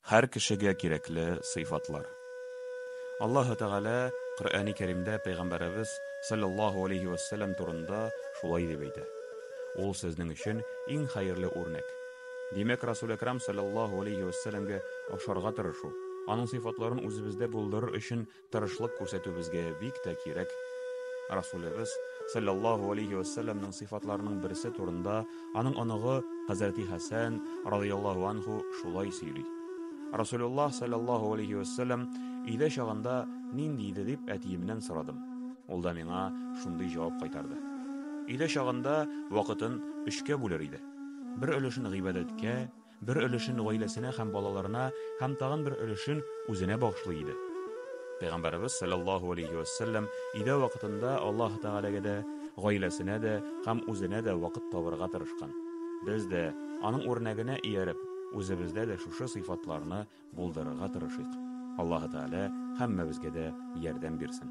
Һәр кешегә кирәкле сыйфатлар. Аллаһы Тәгалә Коръәни Кәримдә пәйгамбәребез салләллаһу алейһи вә сәлләм турында шулай дип әйтә, Ул сезнең өчен иң хәерле үрнәк. Димәк, Расул Әкрам салләллаһу алейһи вә сәлләмгә охшарга тырышу, аның сыйфатларын үзебездә булдырыр өчен Тырышлык күрсәтү безгә бик тә кирәк. Расүлебез, салләллаһу галәйһи вә сәлләмнең сыйфатларының берсе турында аның оныгы хәзрәти Хәсән, радыяллаһу анһу, шулай сөйли. Расүлуллаһ, салләллаһу галәйһи вә сәлләм, өйдә чагында нинди иде дип әтиемнән сорадым. Ул да миңа шундый җавап кайтарды. Өйдә чагында вакытын өчкә бүлер иде. Бер өлешен гыйбадәткә, Бер өлешен гаиләсенә һәм балаларына һәм тагын бер өлешен үзенә багышлый иде. Пәйгамбәребез салләллаһу алейһи вә сәлләм өйдә вакытында Аллаһ Тәгаләгә дә, гаиләсенә дә һәм үзенә дә вакыт табырга тырышкан. Без дә, аның үрнәгенә ияреп, үзебездә дә шушы сыйфатларны булдырырга тырышыйк. Аллаһы Тәгалә һәммәбезгә дә ярдәм бирсен.